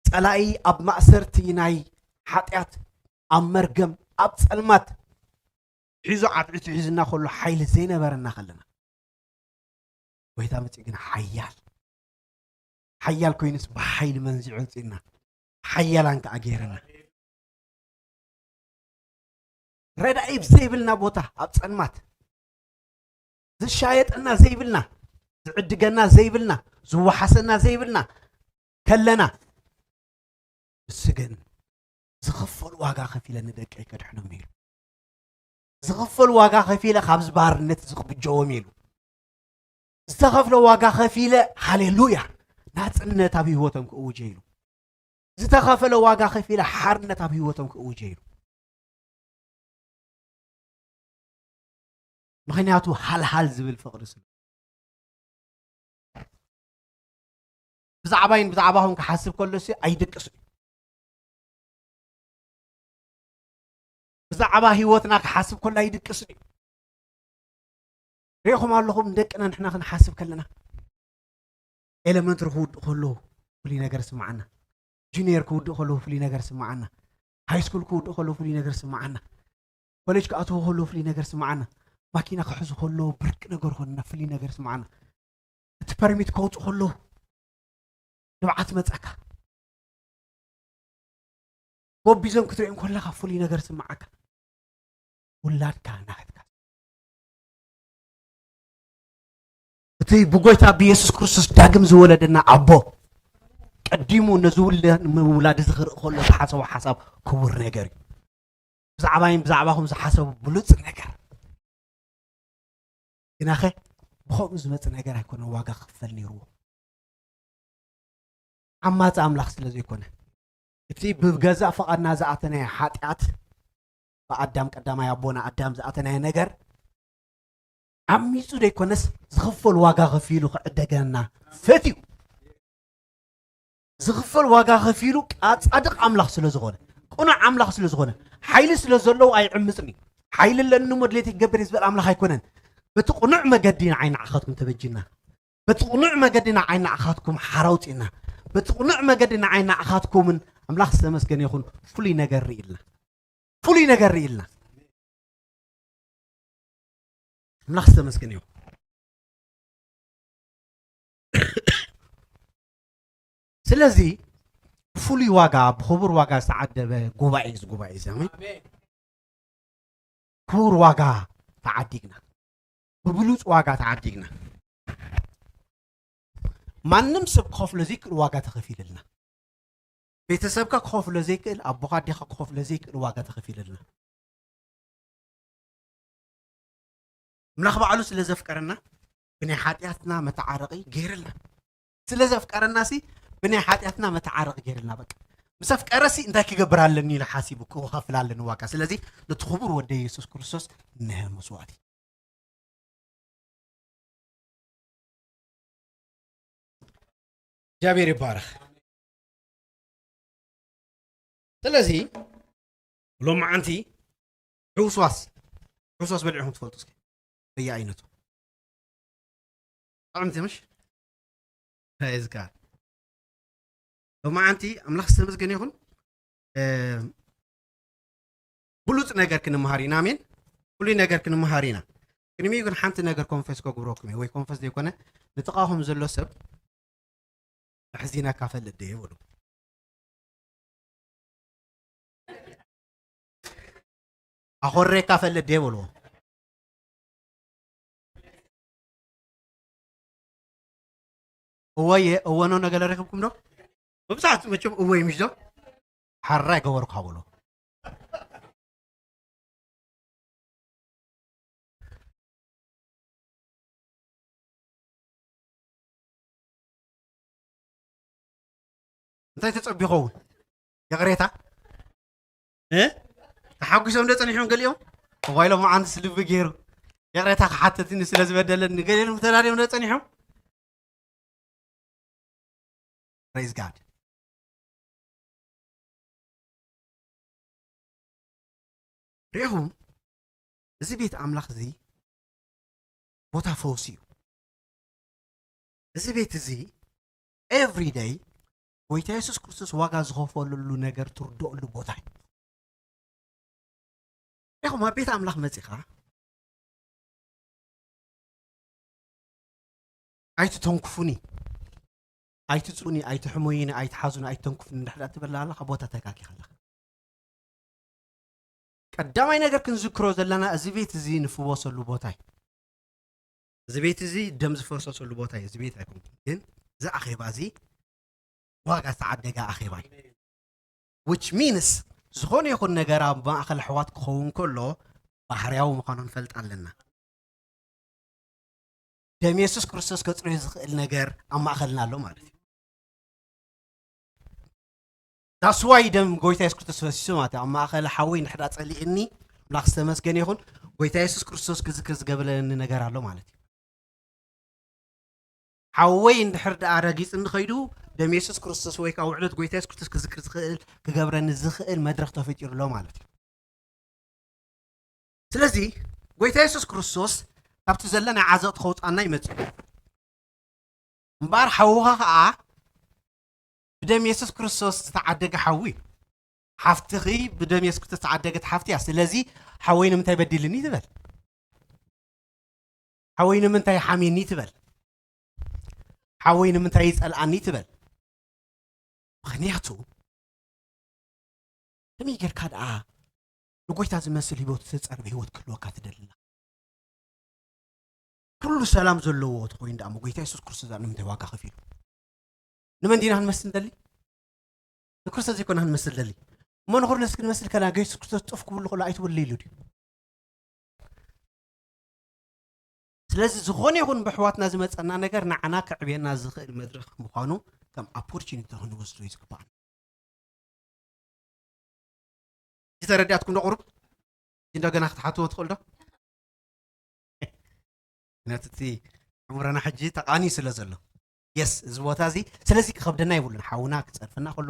ጸላኢ ኣብ ማእሰርቲ ናይ ሓጢኣት፣ ኣብ መርገም፣ ኣብ ጸልማት ሒዙ ዓትዒቱ ሒዝና ከሎ ሓይሊ ዘይነበረና ከለና፣ ጎይታ መጺኡ ግን ሓያል፣ ሓያል ኮይኑስ ብሓይሊ መንዚዑ ኣውጺእና፣ ሓያላን ከኣ ገይርና። ረዳኢ ዘይብልና ቦታ ኣብ ጸልማት፣ ዝሻየጠና ዘይብልና፣ ዝዕድገና ዘይብልና፣ ዝወሓሰና ዘይብልና ከለና፣ ንሱ ግን ዝኽፈል ዋጋ ከፊለ ንደቀይ ከድሕኖም ኢሉ። ዝኽፈል ዋጋ ከፊለ ካብዚ ባርነት እዚ ክብጀዎም ኢሉ። ዝተኸፍለ ዋጋ ከፊለ፣ ሃሌሉያ፣ ናጽነት ኣብ ህይወቶም ክእውጀ ኢሉ። ዝተኸፈለ ዋጋ ከፊለ ሓርነት ኣብ ህይወቶም ክእውጀ ኢሉ። ምኽንያቱ ሃልሃል ዝብል ፍቕሪ ስለ። ብዛዕባይን ብዛዕባኹም ክሓስብ ከሎ ሲ ኣይድቅስን እዩ። ብዛዕባ ህይወትና ክሓስብ ከሎ ኣይድቅስን እዩ። ሪኢኹም ኣለኹም፣ ደቅና ንሕና ክንሓስብ ከለና፣ ኤለመንትሪ ክውድእ ከሎ ፍሉይ ነገር ስምዓና፣ ጁኒየር ክውድእ ከሎ ፍሉይ ነገር ስምዓና፣ ሃይ ስኩል ክውድእ ከሎ ፍሉይ ነገር ስምዓና፣ ኮሌጅ ክኣትዉ ከሎ ፍሉይ ነገር ስምዓና፣ ማኪና ክሕዙ ከሎ ብርቂ ነገር ኮንና ፍሉይ ነገር ስምዓና፣ እቲ ፐርሚት ከውፁ ከሎ ንብዓት መፀካ፣ ጎቢዞም ክትሪኦም ከለኻ ፍሉይ ነገር ስምዓካ፣ ውላድካ ናትካ። እቲ ብጎይታ ብየሱስ ክርስቶስ ዳግም ዝወለደና ኣቦ፣ ቀዲሙ ነዚ ውለ-፣ ምውላድ እዚ ክርኢ ከሎ ዝሓሰቦ ሓሳብ ክቡር ነገር እዩ። ብዛዕባይን ብዛዕባኹም ዝሓሰቡ ብሉጽ ነገር። ግናኸ ብኸምኡ ዝመጽእ ነገር ኣይኮነን ዋጋ ክኽፈል ነይርዎ። ዓማጺ ኣምላኽ ስለ ዘይኮነ፣ እቲ ብገዛእ ፍቓድና ዝኣተናዮ ሓጢኣት፣ ብኣዳም ቀዳማይ ኣቦና ኣዳም ዝኣተናዮ ነገር፣ ዓሚጹ ዘይኮነስ ዝኽፈል ዋጋ ከፊሉ ክዕደገና ፈትዩ። ዝኽፈል ዋጋ ከፊሉ ቃ-፣ ጻድቕ ኣምላኽ ስለ ዝኾነ፣ ቅኑዕ ኣምላኽ ስለ ዝኾነ፣ ሓይሊ ስለ ዘለዎ ኣይዕምጽን እዩ። ሓይሊ ኣለኒ እሞ ድሌት ይገብር እየ ዝበል ኣምላኽ ኣይኮነን። በቲ ቅኑዕ መገዲ ንዓይ ንዓኻትኩም ተበጅና። በቲ ቅኑዕ መገዲ ንዓይ ንዓኻትኩም ሓራ ኣውጺእና። በቲ ቅኑዕ መገዲ ንዓይ ንዓኻትኩምን ኣምላኽ ዝተመስገነ ይኹን ፍሉይ ነገር ርኢልና። ፍሉይ ነገር ርኢልና። ኣምላኽ ዝተመስገነ ይኹን። ስለዚ ብፍሉይ ዋጋ፣ ብኽቡር ዋጋ ዝተዓደበ ጉባኤ እዩ እዚ ጉባኤ እዚ። ኣሜን። ክቡር ዋጋ ተዓዲግና፣ ብብሉጽ ዋጋ ተዓዲግና። ማንም ሰብ ክኸፍሎ ዘይክእል ዋጋ ተኸፊለልና። ቤተሰብካ ክኸፍሎ ዘይክእል፣ ኣቦኻ ኣዴኻ ክኸፍሎ ዘይክእል ዋጋ ተኸፊለልና። ኣምላኽ ባዕሉ ስለ ዘፍቀረና፣ ብናይ ሓጢኣትና መተዓረቒ ገይርልና። ስለ ዘፍቀረና ሲ፣ ብናይ ሓጢኣትና መተዓረቒ ገይርልና። በቃ፣ ምስ ኣፍቀረ ሲ፣ እንታይ ክገብር ኣለኒ ኢሉ ሓሲቡ፣ ክኸፍል ኣለኒ ዋጋ። ስለዚ፣ ነቲ ክቡር ወደ የሱስ ክርስቶስ ንህብ መስዋእቲ። እግዚኣብሔር ይባረኽ። ስለዚ፣ ሎማዓንቲ ሕውስዋስ፣ ሕውስዋስ በሊዕኹም ትፈልጡ እስኪ? በየኣይነቱ። ጥዕምቲ ምሽ? Praise God። ሎማዓንቲ ኣምላኽ ዝተመስገነ ይኹን። እ፣ ብሉጽ ነገር ክንመሃር ኢና። ኣሜን። ፍሉይ ነገር ክንመሃር ኢና። ቅድሚኡ ግን ሓንቲ ነገር ኮንፈስ ከጉብረኩም እየ፣ ወይ ኮንፈስ ዘይኮነ፣ ንጥቓኹም ዘሎ ሰብ፣ "ኣሕዚነካ ፈልጥ ድየ?" በሉ። "ኣኾሬካ ፈልጥ ድየ?" በልዎ። እወየ፣ እወኖ ነገለ ረኺብኩም ዶ? መብዛሕትኡ መቸም እወ እዩ፣ ምሽ ዶ? ሓራይ ገበርኩ ሃበሎ። እንታይ ተጸቢኾም? ይቕሬታ? እ? ተሓጒሶም ዶ ጸኒሖም ገሊኦም? እዋይ፣ ሎማዓንትስ ልቢ ገይሩ። ይቕሬታ ክሓተትኒ ስለ ዝበደለኒ ገሊኦም ተዳልዮም ዶ ጸኒሖም? Praise God። ሪኢኹም፣ እዚ ቤት ኣምላኽ እዚ ቦታ ፈውሲ እዩ። እዚ ቤት እዚ every day ጎይታ የሱስ ክርስቶስ ዋጋ ዝኸፈለሉ ነገር ትርድኦሉ ቦታ እዩ። ኢኹም ኣብ ቤት ኣምላኽ መጺኻ ኣይትተንክፉኒ፣ ኣይትጽኡኒ፣ ኣይትሕመዩኒ፣ ኣይትሓዙኒ፣ ኣይትተንክፉኒ እንድሕር ትብል ኣለኻ፣ ቦታ ተጋጊኻ ኣለኻ። ቀዳማይ ነገር ክንዝክሮ ዘለና እዚ ቤት እዚ ንፍወሰሉ ቦታ እዩ። እዚ ቤት እዚ ደም ዝፈሰሰሉ ቦታ እዩ። እዚ ቤት ኣይኮንኩን ግን እዚ ኣኼባ እዚ ዋጋ ዝተዓደገ ኣኼባ እዩ። Which means ዝኾነ ይኹን ነገር ኣብ ማእኸል ኣሕዋት ክኸውን ከሎ ባህርያዊ ምዃኑ ንፈልጥ ኣለና። ደም የሱስ ክርስቶስ ከጽርዮ ዝኽእል ነገር ኣብ ማእኸልና ኣሎ ማለት እዩ። That's why ደም ጎይታ የሱስ ክርስቶስ ፈሲሱ ማለት እዩ። ኣብ ማእኸል ሓወይ እንድሕር ጸሊእኒ ኣምላኽ ዝተመስገነ ይኹን፣ ጎይታ የሱስ ክርስቶስ ክዝክር ዝገብረኒ ነገር ኣሎ ማለት እዩ። ሓወይ እንድሕር ደኣ ረጊጽኒ ኸይዱ ደም የሱስ ክርስቶስ ወይ ከዓ ውዕለት ጎይታ የሱስ ክርስቶስ ክዝክር ዝኽእል ክገብረኒ ዝኽእል መድረኽ ተፈጢሩ ኣሎ ማለት እዩ። ስለዚ ጎይታ የሱስ ክርስቶስ ካብቲ ዘለና ዓዘቕቲ ከውፅኣና ይመፅእ። እምበኣር ሓውኻ ከዓ ብደም የሱስ ክርስቶስ ዝተዓደገ ሓዊ እዩ። ሓፍትኺ ብደም የሱስ ክርስቶስ ዝተዓደገት ሓፍቲ እያ። ስለዚ ሓወይ ንምንታይ በዲልኒ ትበል? ሓወይ ንምንታይ ሓሜኒ ትበል? ሓወይ ንምንታይ ይጸልኣኒ ትበል? ምኽንያቱ ከመይ ጌርካ ደኣ ንጎይታ ዝመስል ህይወት ዝተጸርበ ህይወት ክህልወካ ትደልና? ኩሉ ሰላም ዘለዎ ተኾይኑ ደኣ እሞ ጎይታ የሱስ ክርስቶስ ደኣ ንምንታይ ዋጋ ከፊሉ? ንመን ዲና ክንመስል ንደሊ? ንክርስቶስ ዘይኮና ክንመስል ንደሊ። እሞ ንክርስቶስ ክንመስል ከለና፣ የሱስ ክርስቶስ ጡፍ ክብሉ ከሎ ኣይትወልይ ኢሉ ድዩ? ስለዚ ዝኾነ ይኹን ብኣሕዋትና ዝመጸና ነገር ንዓና ከዕብየና ዝኽእል መድረኽ ምዃኑ ከም ኦፖርቹኒቲ ክንወስዶ እዩ ዝግባኣና። እዚ ተረዲኣትኩም ዶ ቁሩብ? እንደገና ክትሓትዎ ትኽእል ዶ? ምክንያቱ እቲ ዕምረና ሕጂ ተቓንዩ ስለ ዘሎ። የስ፣ እዚ ቦታ እዚ ስለዚ ክኸብደና የብሉን። ሓውና ክጸርፈና ከሎ፣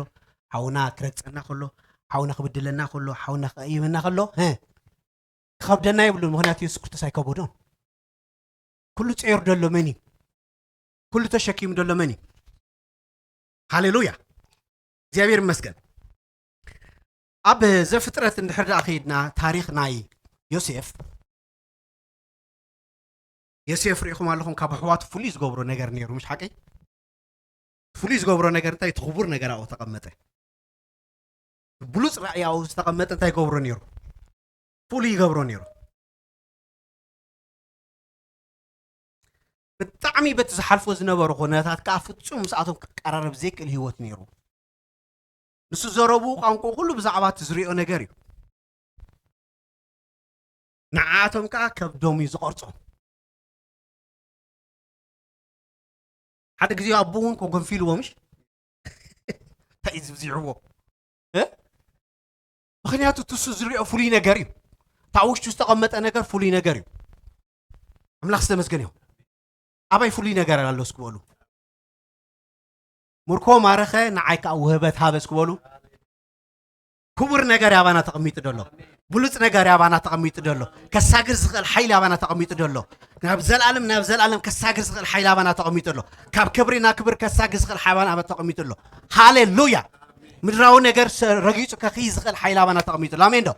ሓውና ክረግጸና ከሎ፣ ሓውና ክብድለና ከሎ፣ ሓውና ክቐይመና ከሎ፣ እ፣ ክኸብደና የብሉን። ምክንያቱ የሱስ ክርስቶስ ኣይከበዶን። ኩሉ ጸይሩ ዘሎ መን እዩ? ኩሉ ተሸኪሙ ዘሎ መን እዩ? ሃሌሉያ፣ እግዚኣብሔር ይመስገን። ኣብ ዘፍጥረት እንድሕር ደኣ ከይድና፣ ታሪኽ ናይ ዮሴፍ፣ ዮሴፍ ሪኢኹም ኣለኹም፣ ካብ ኣሕዋቱ ፍሉይ ዝገብሮ ነገር ነይሩ፣ ምሽ ሓቀይ? ፍሉይ ዝገብሮ ነገር እንታይ? እቲ ክቡር ነገር ኣብኡ ተቐመጠ። ብሉጽ ራእይ ኣብኡ ዝተቐመጠ እንታይ ይገብሮ ነይሩ? ፍሉይ ይገብሮ ነይሩ። ብጣዕሚ በቲ ዝሓልፎ ዝነበሩ ኩነታት ከኣ ፍጹም ምስኣቶም ክቀራረብ ዘይክእል ህይወት ነይሩ። ንሱ ዘረቡ ቋንቋ ኩሉ ብዛዕባ እቲ ዝሪኦ ነገር እዩ። ንዓኣቶም ከኣ ከብዶም እዩ ዝቐርጾም። ሓደ ግዜ ኣቦ እውን ኮጎንፊልዎ ምሽ እንታይ እዩ ዝብዚሕዎ? እ? ምክንያቱ እቲ እሱ ዝሪኦ ፍሉይ ነገር እዩ። እታ ውሽጡ ዝተቐመጠ ነገር ፍሉይ ነገር እዩ። ኣምላኽ ዝተመስገን ይኹን። ኣባይ ፍሉይ ነገር ኣሎ እስኪ በሉ። ምርኮ ማረኸ፣ ንዓይ ከዓ ውህበት ሃበ እስኪ በሉ። ክቡር ነገር ያባና ተቐሚጡ ደሎ። ብሉጽ ነገር ያባና ተቐሚጡ ደሎ። ከሳግር ዝኽእል ሓይሊ ያባና ተቐሚጡ ደሎ። ናብ ዘላለም፣ ናብ ዘላለም ከሳግር ዝኽእል ሓይሊ ያባና ተቐሚጡ ኣሎ። ካብ ክብሪ ናብ ክብሪ ከሳግር ዝኽእል ሓይሊ ያባና ተቐሚጡ ኣሎ። ሃሌሉያ! ምድራዊ ነገር ሰ-፣ ረጊጹ ከኽይ ዝኽእል ሓይሊ ያባና ተቐሚጡ ኣሎ። ኣሜን ዶ?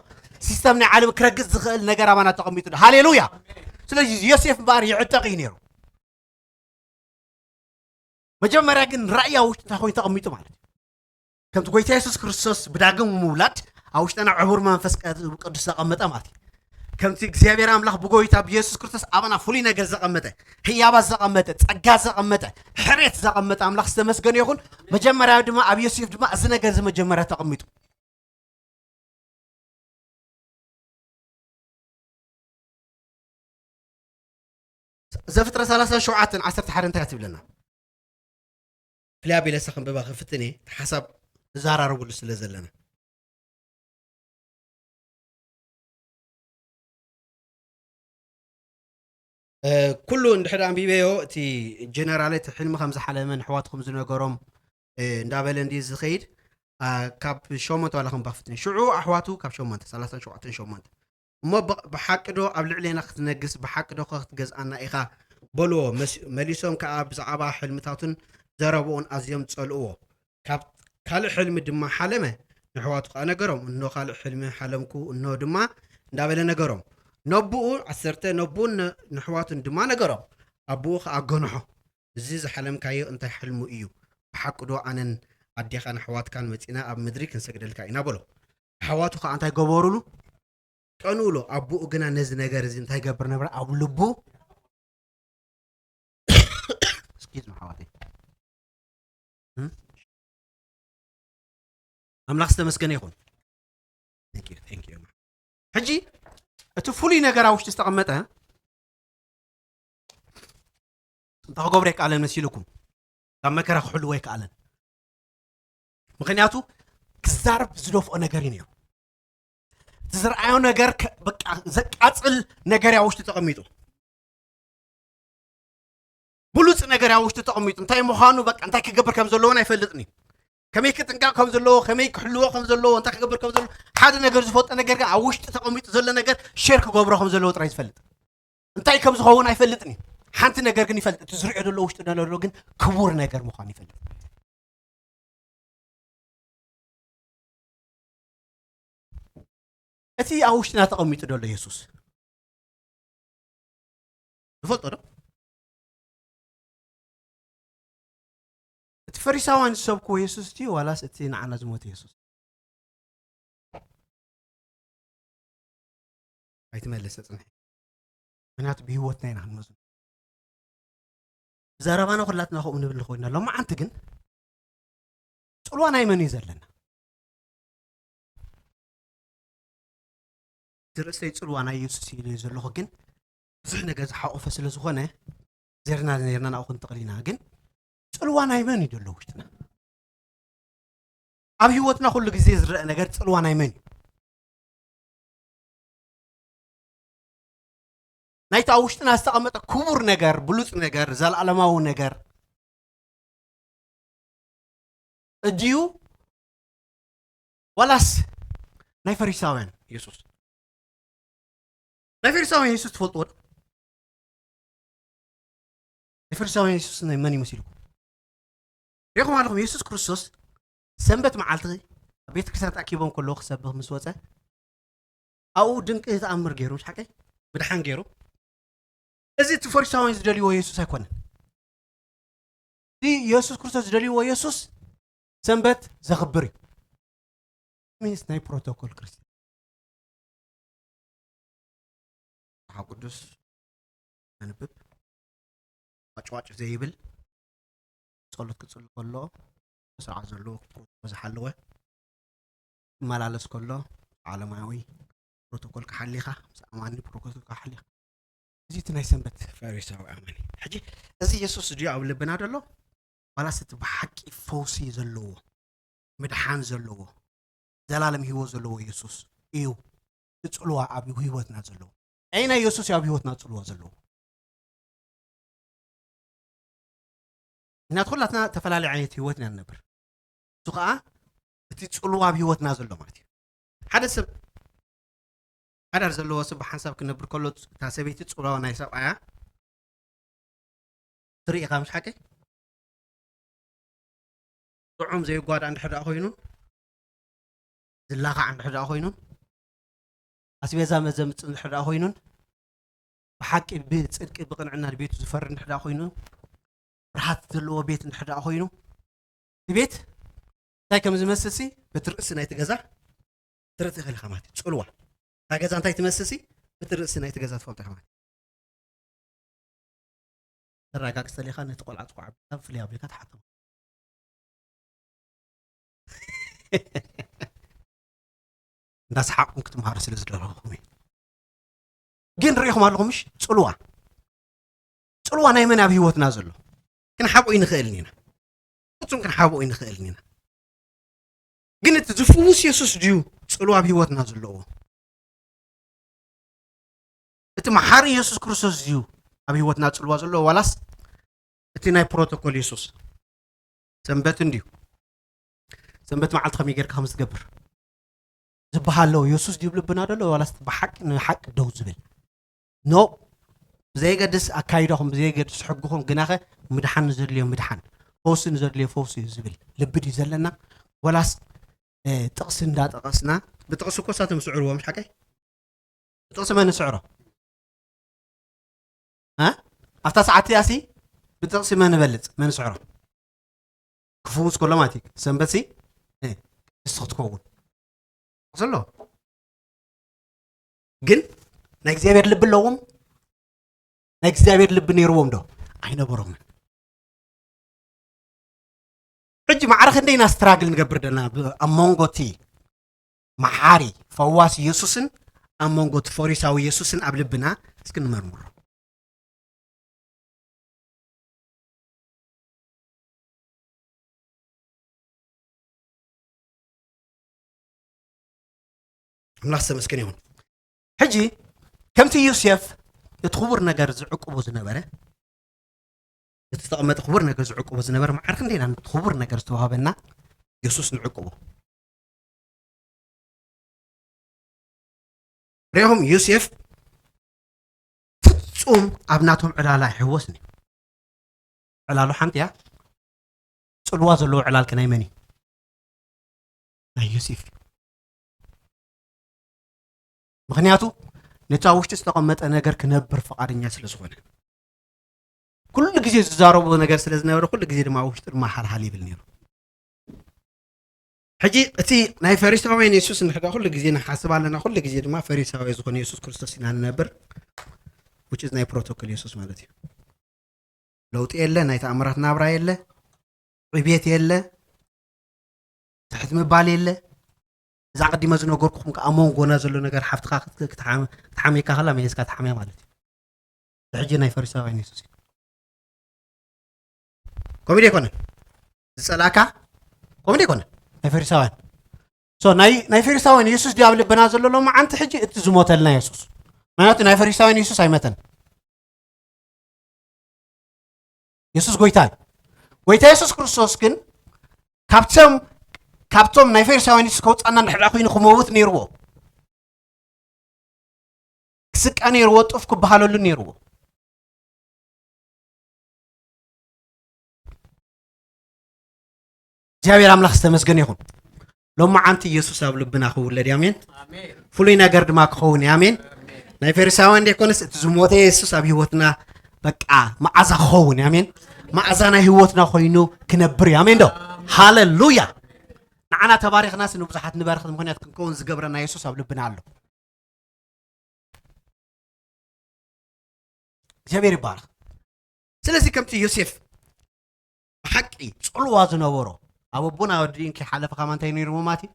ሲስተም ናይ ዓለም ክረግጽ ዝኽእል ነገር ኣባና ተቐሚጡ ኣሎ። ሃሌሉያ! ስለዚ ዮሴፍ እምበኣር ይዕጠቕ እዩ ነይሩ። መጀመርያ ግን ራእይ ኣብ ውሽጡ እንታይ ኮይኑ ተቐሚጡ ማለት እዩ። ከምቲ ጎይታ የሱስ ክርስቶስ ብዳግም ምውላድ ኣብ ውሽጥና ዕቡር መንፈስ ቀ-፣ ቅዱስ ዘቐመጠ ማለት እዩ። ከምቲ እግዚኣብሔር ኣምላኽ ብጎይታ ብየሱስ ክርስቶስ ኣባና ፍሉይ ነገር ዘቐመጠ፣ ህያባት ዘቐመጠ፣ ጸጋ ዘቐመጠ፣ ሕሬት ዘቐመጠ ኣምላኽ ዝተመስገነ ይኹን። መጀመርያ ድማ ኣብ ዮሴፍ ድማ እዚ ነገር እዚ መጀመርያ ተቐሚጡ። ዘፍጥረት ሰላሳን ሸውዓተን ዓሰርተ ሓደ እንታይ ትብለና? ፍልይ ኣቢለ ከንብባ ክፍትን እየ፣ እቲ ሓሳብ ንዘራረበሉ ስለ ዘለና። እ፣ ኩሉ እንድሕር ኣንቢበዮ፣ እቲ ጀነራል እቲ ሕልሚ ከም ዝሓለመን ኣሕዋቱ ከም ዝነገሮም፣ እ፣ እንዳበለ እንድዩ ዝኸይድ። ኣ፣ ካብ ሸሞንተ ዋላ ከንብባ ክፍትን እየ። ሽዑ ኣሕዋቱ ካብ ሸሞንተ፣ ሰላሳን ሸውዓተን ሸሞንተ። እሞ ብ-፣ ብሓቂ ዶ ኣብ ልዕሌና ክትነግስ፣ ብሓቂ ዶ ኸ ክትገዝኣና ኢኻ? በልዎ። መስ-፣ መሊሶም ከኣ ብዛዕባ ሕልምታቱን ዘረባኡን ኣዝዮም ጸልእዎ። ካብ ካልእ ሕልሚ ድማ ሓለመ፣ ንኣሕዋቱ ኸኣ ነገሮም። እንሆ፣ ካልእ ሕልሚ ሓለምኩ፣ እንሆ ድማ እንዳበለ ነገሮም። ነቦኡ፣ ዓሰርተ፣ ነቦኡን ነ-፣ ንኣሕዋቱን ድማ ነገሮም። ኣቦኡ ኸኣ ኣገንሖ። እዚ ዝሓለምካዮ እንታይ ሕልሚ እዩ? ብሓቂ ዶ ኣነን ኣዴኻን ኣሕዋትካን መጺና ኣብ ምድሪ ክንሰግደልካ ኢና? በሎ። ኣሕዋቱ ኸኣ እንታይ ገበሩሉ? ቀንኡሉ። ኣቦኡ ግና ነዚ ነገር እዚ እንታይ ይገብር ነበረ? ኣብ ልቡ፣ excuse me ኣሕዋተይ። እም? ኣምላኽ ዝተመስገነ ይኹን። Thank you, thank you። ሕጂ እቲ ፍሉይ ነገር ኣብ ውሽጢ ዝተቐመጠ እንታይ ክገብሮ ኣይከኣለን መሲልኩም? ካብ መከራ ክሕልዎ ኣይከኣለን። ምኽንያቱ ክዛረብ ዝደፍኦ ነገር እዩ ነይሩ። እቲ ዝረኣዮ ነገር ከ-፣ በቃ ዘቃጽል ነገር እዩ ኣብ ውሽጢ ተቐሚጡ። ብሉጽ ነገር እዩ ኣብ ውሽጢ ተቐሚጡ። እንታይ ምዃኑ፣ በቃ እንታይ ክገብር ከም ዘለዎ እውን ኣይፈልጥን እዩ። ከመይ ክጥንቀቕ ከም ዘለዎ፣ ከመይ ክሕልዎ ከም ዘለዎ፣ እንታይ ክገብር ከም ዘለዎ፣ ሓደ ነገር ዝፈልጦ ነገር ግን ኣብ ውሽጢ ተቐሚጡ ዘሎ ነገር ሼር ክገብሮ ከም ዘለዎ ጥራይ ዝፈልጥ። እንታይ ከም ዝኸውን ኣይፈልጥን እዩ። ሓንቲ ነገር ግን ይፈልጥ፣ እቲ ዝሪኦ ዘሎ ውሽጢ ዘሎ ግን ክቡር ነገር ምዃኑ ይፈልጥ። እቲ ኣብ ውሽጥና ተቐሚጡ ዘሎ የሱስ ንፈልጦ ዶ? እቲ ፈሪሳውያን ዝሰብክዎ የሱስ ድዩ ዋላስ እቲ ንዓና ዝሞተ የሱስ? ኣይትመልስ፣ ጽንሒ። ምኽንያቱ ብህይወትና ኢና ክንመዝኖ። ብዘረባና ኩላትና ከምኡ ንብል ኮይና፣ ሎማዓንቲ ግን ጽልዋ ናይ መን እዩ ዘለና? እቲ ርእሰይ ጽልዋ ናይ የሱስ እዩ ኢለ ዘለኹ፣ ግን ብዙሕ ነገር ዝሓቆፈ ስለ ዝኾነ፣ ዜርና ኔርና ናብኡ ክንተቕል ኢና። ግን ጽልዋ ናይ መን እዩ ዘሎ ውሽጥና? ኣብ ህይወትና ኩሉ ግዜ ዝረአ ነገር ጽልዋ ናይ መን እዩ? ናይቲ ኣብ ውሽጥና ዝተቐመጠ ክቡር ነገር፣ ብሉጽ ነገር፣ ዘለኣለማዊ ነገር እድዩ ዋላስ ናይ ፈሪሳውያን የሱስ? ናይ ፈሪሳውያን የሱስ ትፈልጥዎ ዶ? ናይ ፈሪሳውያን የሱስ ናይ መን ይመስልኩም? ሪኢኹም ኣለኹም፣ የሱስ ክርስቶስ ሰንበት መዓልቲ ኣብ ቤተ ክርስቲያን ተኣኪቦም ከለዉ ክሰብኽ ምስ ወጸ፣ ኣብኡ ድንቂ ተኣምር ገይሩ፣ ምስ ሓቀይ ምድሓን ገይሩ። እዚ እቲ ፈሪሳውያን ዝደልይዎ የሱስ ኣይኮነን። እቲ የሱስ ክርስቶስ ዝደልይዎ የሱስ ሰንበት ዘኽብር እዩ። ሚንስ ናይ ፕሮቶኮል ክርስትያን። መጽሓፍ ቅዱስ ዘንብብ፣ ዋጭዋጭ ዘይብል፣ ጸሎት ክጽሊ ከሎ ስርዓት ዘለዎ ፕሮቶኮል ዝሓለወ፣ ክመላለስ ከሎ ዓለማዊ ፕሮቶኮል ክሓሊኻ፣ ምስ ኣማኒ ፕሮቶኮል ክሓሊኻ። እዚ እቲ ናይ ሰንበት ፈሪሳዊ ኣማኒ። ሕጂ እዚ የሱስ ድዩ ኣብ ልብና ዘሎ? ዋላስ እቲ ብሓቂ ፈውሲ ዘለዎ፣ ምድሓን ዘለዎ፣ ዘላለም ህይወት ዘለዎ የሱስ እዩ እቲ ጽልዋ ኣብ ህይወትና ዘለዎ? ኣየናይ የሱስ እዩ ኣብ ህይወትና ጽልዋ ዘለዎ? ምኽንያቱ ኩላትና ተፈላለየ ዓይነት ህይወት ኢና ንነብር። እሱ ኸዓ እቲ ጽልዋ ኣብ ህይወትና ዘሎ ማለት እዩ። ሓደ ሰብ፣ ሓዳር ዘለዎ ሰብ ብሓንሳብ ክነብር ከሎ፣ እታ ሰበይቲ ጽልዋ ናይ ሰብኣያ ትርኢ ኢኻ፣ ምስ ሓቂ ጥዑም ዘይጓዳእ እንድሕር ደኣ ኮይኑ፣ ዝላኻዕ እንድሕር ደኣ ኮይኑ፣ ኣስቤዛ መዘምጽእ እንድሕር ደኣ ኮይኑን፣ ብሓቂ ብጽድቂ ብቕንዕና ንቤቱ ዝፈሪ እንድሕር ደኣ ኮይኑ፣ ፍርሃት ዘለዎ ቤት እንድሕር ደኣ ኮይኑ፣ እቲ ቤት እንታይ ከም ዝመስልሲ በቲ ርእሲ ናይቲ ገዛ ትርኢ ትኽእል ኢኻ ማለት እዩ። ጽልዋ እታ ገዛ እንታይ ትመስልሲ በቲ ርእሲ ናይቲ ገዛ ትፈልጦ ኢኻ ማለት እዩ። ተረጋግጽ ተሊኻ ነቲ ቆልዓ ጽዋዕ ብጣም ፍልይ ኣቢልካ ትሓቶም። እንዳሰሓቕኩም ክትምሃሩ ስለ ዝደለኹም እዩ። ግን ርኢኹም ኣለኹም ምሽ? ጽልዋ፣ ጽልዋ ናይ መን ኣብ ህይወትና ዘሎ? ክንሓብኦ ይንኽእልን ኢና። ፍጹም ክንሓብኦ ይንኽእልን ኢና። ግን እቲ ዝፍውስ የሱስ ድዩ ጽልዋ ኣብ ህይወትና ዘለዎ? እቲ መሓሪ የሱስ ክርስቶስ ድዩ ኣብ ህይወትና ጽልዋ ዘለዎ? ዋላስ እቲ ናይ ፕሮቶኮል የሱስ? ሰንበት እንድዩ። ሰንበት መዓልቲ ከመይ ጌርካ ከም ዝገብር ዝበሃል ኣለዎ። የሱስ ድዩ ልብና ደሎ ዋላስ ብሓቂ ንሓቂ ደው ዝብል? ኖ፣ ብዘየገድስ ኣካይዳኹም፣ ብዘየገድስ ሕግኹም፣ ግናኸ ምድሓን ንዘድልዮ ምድሓን። ፈውሲ ንዘድልዮ ፈውሲ እዩ ዝብል ልቢ ድዩ ዘለና? ወላስ ጥቕሲ እንዳጠቐስና? ብጥቕሲ እኮ እሳቶም ስዕርዎም ሓቀይ? ብጥቕሲ መን ስዕሮ? ኣብታ ሰዓት እዚኣሲ ብጥቕሲ መን በልፅ መን ስዕሮ? ክፍውስ ከሎ ማለት እዩ። ሰንበት ሲ ቅድስቲ ክትከውን ዘሎ። ግን ናይ እግዚኣብሔር ልቢ ኣለዎም? ናይ እግዚኣብሔር ልቢ ነይርዎም ዶ? ኣይነበሮምን። ሕጂ ማዕረ ክንደይ ኢና ስትራግል ንገብር ደለና ኣብ መንጎ እቲ መሓሪ ፈዋስ የሱስን ኣብ መንጎ እቲ ፈሪሳዊ የሱስን ኣብ ልብና? እስኪ ንመርምሮ። ኣምላኽ ዝተመስገነ ይኹን። ሕጂ ከምቲ ዮሴፍ እቲ ክቡር ነገር ዝዕቅቦ ዝነበረ፣ እቲ ዝተቐመጠ ክቡር ነገር ዝዕቅቦ ዝነበረ፣ ማዕረ ክንደይ ኢና ነቲ ክቡር ነገር ዝተዋህበና የሱስ ንዕቅቦ? ሪኢኹም፣ ዮሴፍ ፍጹም ኣብ ናቶም ዕላል ኣይሕወስን እዩ። ዕላሉ ሓንቲ እያ። ጽልዋ ዘለዎ ዕላል ከ ናይ መን እዩ? ናይ ዮሴፍ እዩ። ምኽንያቱ ነቲ ኣብ ውሽጡ ዝተቐመጠ ነገር ክነብር ፍቓደኛ ስለ ዝኾነ። ኩሉ ግዜ ዝዛረቦ ነገር ስለ ዝነበረ፣ ኩሉ ግዜ ድማ ኣብ ውሽጡ ድማ ሃልሃል ይብል ነይሩ። ሕጂ እቲ ናይ ፈሪሳውያን የሱስ ንሕዳ ኩሉ ግዜ ንሓስብ ኣለና። ኩሉ ግዜ ድማ ፈሪሳዊ ዝኾነ የሱስ ክርስቶስ ኢና ንነብር። Which is ናይ ፕሮቶኮል የሱስ ማለት እዩ። ለውጢ የለ፣ ናይ ተኣምራት ናብራ የለ፣ ዕብየት የለ፣ ትሕት ምባል የለ። እዛ ቀዲመ ዝነገርኩኹም ከኣ መንጎና ዘሎ ነገር ሓፍትኻ ክት-፣ ክትሓም-፣ ክትሓምየካ ከላ መሊስካ ትሓምያ ማለት እዩ። ሕጂ ናይ ፈሪሳውያን የሱስ እዩ። ከምኡ ዶ ኣይኮነን? ዝጸላእካ ከምኡ ዶ ኣይኮነን? ናይ ፈሪሳውያን። So ናይ፣ ናይ ፈሪሳውያን የሱስ ድዩ ኣብ ልብና ዘሎ ሎማዓንቲ? ሕጂ እቲ ዝሞተልና የሱስ። ምክንያቱ ናይ ፈሪሳውያን የሱስ ኣይመተን። የሱስ ጎይታ እዩ። ጎይታ የሱስ ክርስቶስ ግን ካብቶም፣ ካብቶም ናይ ፈሪሳውያን የሱስ ከውጻና እንድሕር ኮይኑ ክመውት ነይርዎ። ክስቀ ነይርዎ፣ ጡፍ ክበሃለሉ ነይርዎ። እግዚኣብሔር ኣምላኽ ዝተመስገነ ይኹን። ሎማዓንቲ የሱስ ኣብ ልብና ክውለድ እዩ። ኣሜን። ኣሜን። ፍሉይ ነገር ድማ ክኸውን እዩ። ኣሜን። ኣሜን። ናይ ፈሪሳውያን ዘይኮነስ እቲ ዝሞተ የሱስ ኣብ ህይወትና በቃ መዓዛ ክኸውን እዩ። ኣሜን። መዓዛ ናይ ህይወትና ኮይኑ ክነብር እዩ። ኣሜን ዶ? ኣሜን። ሃሌሉያ። ንዓና ተባሪኽናስ ንብዙሓት ንበርኽ ምኽንያት ክንከውን ዝገብረና የሱስ ኣብ ልብና ኣሎ። እግዚኣብሔር ይባረኽ። ስለዚ ከምቲ ዮሴፍ ብሓቂ ጽልዋ ዝነበሮ ኣብ ኣቦና ወዲን ከይሓለፈ ከማ እንታይ ነይሩ ማለት እዩ?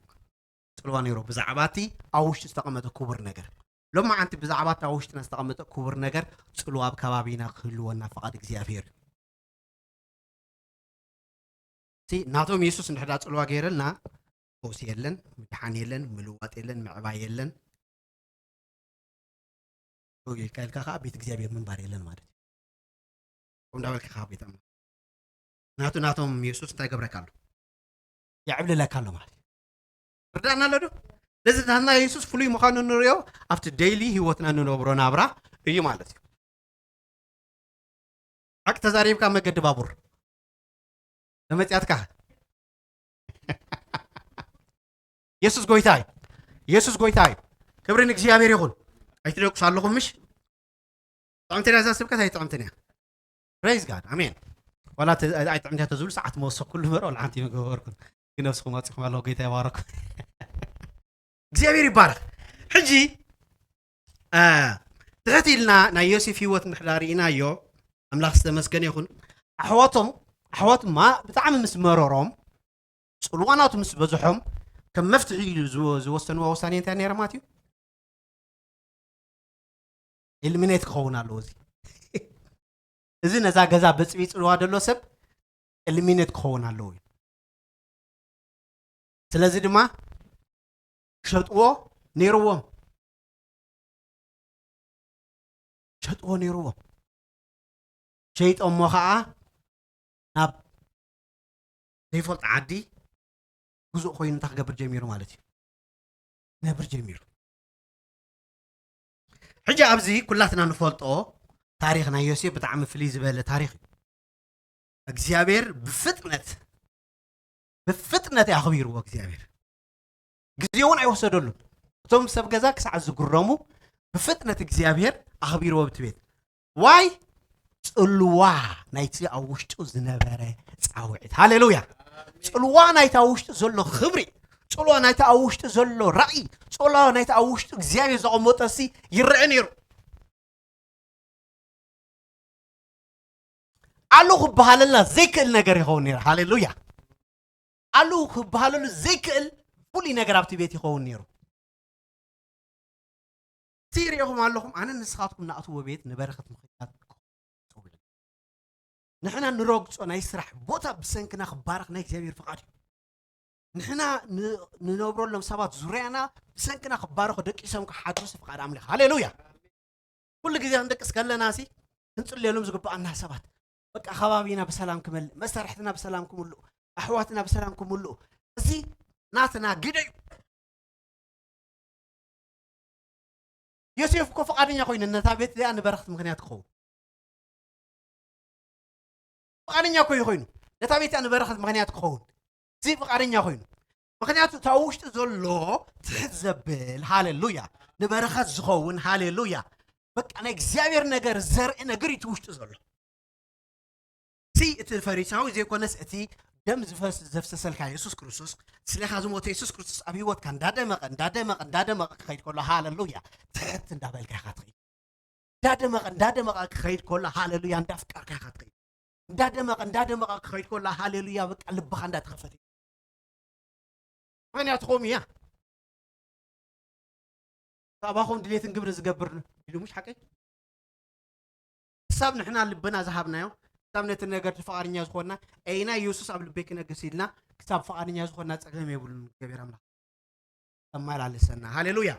ጽልዋ ነይሩ ብዛዕባ እቲ ኣብ ውሽጢ ዝተቐመጠ ክቡር ነገር። ሎማዓንቲ ብዛዕባ እቲ ኣብ ውሽጥና ዝተቐመጠ ክቡር ነገር ጽልዋ ኣብ ከባቢና ክህልወና ፍቓድ እግዚኣብሔር እዩ። እቲ ናቶም የሱስ እንድሕር ጽልዋ ገይረልና ፈውሲ የለን፣ ምድሓን የለን፣ ምልዋጥ የለን፣ ምዕባይ የለን። ኦይ፣ ኢልካ ኢልካ ከዓ ቤት እግዚኣብሔር ምንባር የለን ማለት እዩ። ከምኡ እንዳበልካ ከዓ ቤት ኣምላኽ። ናቱ ናቶም የሱስ እንታይ ገብረካ ኣሎ? የዕብልለካ ኣሎ ማለት እዩ። ርዳእና ኣሎ ዶ? ስለዚ ናትና የሱስ ፍሉይ ምዃኑ ንሪኦ ኣብቲ ዴይሊ ህይወትና ንነብሮ ናብራ እዩ ማለት እዩ። ሓቂ ተዛሪብካ መገዲ ባቡር ተመጽያትካ። የሱስ ጎይታ እዩ። የሱስ ጎይታ እዩ። ክብሪ ንእግዚኣብሔር ይኹን። ኣይትደቅሱ ኣለኹም ምሽ? ጥዕምቲ እያ እዛ ስብከት ኣይጥዕምትን እያ። Praise God። ኣሜን። ዋላ ተ-፣ ኣይጥዕምቲ እያ ተዝብሉ ሰዓት መወሰኩሉ እምበር ዋላ ሓንቲ ኣይምገበርኩን። ግን ነብስኹም ኣውጺኹም ኣለኹ። ጎይታ ይባረኩም። እግዚኣብሔር ይባረክ። ሕጂ፣ አ፣ ትሕት ኢልና ናይ ዮሴፍ ህይወት እንድሕር ርኢናዮ፣ ኣምላኽ ዝተመስገነ ይኹን። ኣሕዋቶም፣ ኣሕዋት ድማ ብጣዕሚ ምስ መረሮም፣ ጽልዋ ናቱ ምስ በዝሖም፣ ከም መፍትሒ ኢሉ ዝወ-፣ ዝወሰንዎ ውሳኔ እንታይ ነይሩ ማለት እዩ? ኤሊሚኔት ክኸውን ኣለዎ እዚ። እዚ ነዛ ገዛ በጽቢጽ ጽልዋ ዘሎ ሰብ ኤሊሚኔት ክኸውን ኣለዎ እዩ። ስለዚ ድማ ክሸጥዎ ነይርዎም። ሸጥዎ ነይርዎም። ሸይጦሞ ኸዓ ናብ ዘይፈልጦ ዓዲ ግዙእ ኮይኑ እንታይ ክገብር ጀሚሩ ማለት እዩ? ክነብር ጀሚሩ። ሕጂ ኣብዚ ኩላትና ንፈልጦ ታሪኽ ናይ ዮሴፍ ብጣዕሚ ፍልይ ዝበለ ታሪኽ እዩ። እግዚኣብሔር ብፍጥነት ብፍጥነት ኣኽቢርዎ እግዚኣብሔር። ግዜ እውን ኣይወሰደሉን። እቶም ሰብ ገዛ ክሳዕ ዝግረሙ ብፍጥነት እግዚኣብሔር ኣኽቢርዎ ኣብቲ ቤት። ዋይ ጽልዋ ናይቲ ኣብ ውሽጡ ዝነበረ ጻውዒት። ሃሌሉያ። ጽልዋ ናይቲ ኣብ ውሽጡ ዘሎ ክብሪ፣ ጽልዋ ናይቲ ኣብ ውሽጡ ዘሎ ራእይ፣ ጽልዋ ናይቲ ኣብ ውሽጡ እግዚኣብሔር ዘቐመጦ ሲ ይረአ ነይሩ። ኣሉ ክበሃለልና ዘይክእል ነገር ይኸውን ነይሩ። ሃሌሉያ። ኣሉ ክበሃለሉ ዘይክእል ፍሉይ ነገር ኣብቲ ቤት ይኸውን ነይሩ። እቲ ይርእኹም ኣለኹም፣ ኣነ ንስኻትኩም ንኣትዎ ቤት ንበረኸት ምኽንያት ንሕና ንረግጾ ናይ ስራሕ ቦታ ብሰንክና ክባረኽ ናይ እግዚኣብሔር ፍቓድ እዩ። ንሕና ን- ንነብረሎም ሰባት ዙርያና ብሰንክና ክባረኹ ደቂሶም ክሓድሩስ ፍቓድ ኣምላኽ። ሃሌሉያ። ኩሉ ግዜ ክንደቅስ ከለና ሲ ክንጽልየሎም ዝግባኣና ሰባት፣ በቃ ከባቢና ብሰላም ክመልእ፣ መሳርሕትና ብሰላም ክምልኡ፣ ኣሕዋትና ብሰላም ክምልኡ፣ እዚ ናትና ግደ እዩ። ዮሴፍ እኮ ፍቓደኛ ኮይኑ ነታ ቤት እዚኣ ንበረኸት ምኽንያት ክኸውን ፍቓደኛ እኮ እዩ ኮይኑ፣ ነታ ቤት እዚኣ ንበረኸት ምኽንያት ክኸውን እዚ ፍቓደኛ ኮይኑ፣ ምኽንያቱ እታ ውሽጢ ዘሎ ትሕት ዘብል፣ ሃሌሉያ፣ ንበረኸት ዝኸውን፣ ሃሌሉያ፣ በቃ ናይ እግዚኣብሔር ነገር ዘርኢ ነገር እዩ እቲ ውሽጢ ዘሎ። እቲ እቲ ፈሪሳዊ ዘይኮነስ እቲ ደም ዝፈስ ዘፍሰሰልካ የሱስ ክርስቶስ፣ ስለኻ ዝሞተ የሱስ ክርስቶስ ኣብ ህይወትካ እንዳደመቐ እንዳደመቐ እንዳደመቐ ክኸይድ ከሎ፣ ሃሌሉያ፣ ትሕት እንዳበልካ ኢኻ ትኸይድ። እንዳደመቐ እንዳደመቐ ክኸይድ ከሎ፣ ሃሌሉያ፣ እንዳፍቀርካ ኢኻ ትኸይድ። እንዳደመቐ እንዳደመቐ ክኸይድ ከሎ፣ ሃሌሉያ፣ በቃ ልብኻ እንዳተኸፈተ። ምኽንያቱ ከምኡ እያ። ካባኹም ድሌትን ግብሪ ዝገብር ኢሉ፣ ምሽ ሓቀይ? ክሳብ ንሕና ልብና ዝሃብናዮ፣ ክሳብ ነቲ ነገር'ቲ ፍቓደኛ ዝኾንና፣ "ኣይና የሱስ ኣብ ልበይ ክነግስ?" ኢልና ክሳብ ፍቓደኛ ዝኾንና ጸገም የብሉን። እግዚኣብሔር ኣምላኽ ተመላልሰና። ሃሌሉያ።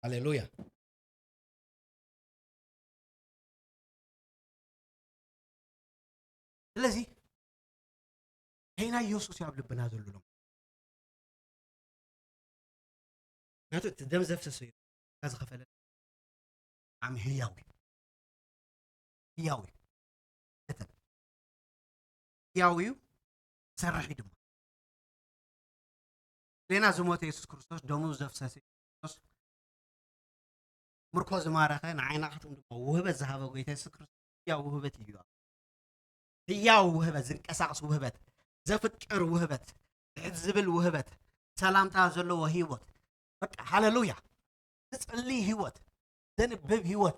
ሃሌሉያ። ስለዚ፣ "ኣይና የሱስ እዩ ኣብ ልብና ዘሎ?" ምኽንያቱ እቲ ደም ዘፍሰሰ እዩ፣ ዋጋ ዝኸፈለ ብጣዕሚ ህያው እዩ። ህያው እዩ። እተን ህያው እዩ፣ ሰርሕ እዩ ድማ። ሌና ዝሞተ የሱስ ክርስቶስ፣ ደሙ ዘፍሰሰ የሱስ ክርስቶስ፣ ምርኮ ዝማረኸ፣ ንዓይናኻትኩም ድማ ውህበት ዝሃበ ጎይታ የሱስ ክርስቶስ ህያው ውህበት እዩ። ህያው ውህበት፣ ዝንቀሳቐስ ውህበት፣ ዘፍቅር ውህበት፣ ትሕት ዝብል ውህበት፣ ሰላምታ ዘለዎ ህይወት። በቃ ሃሌሉያ። ዝጸልይ ህይወት፣ ዘንብብ ህይወት፣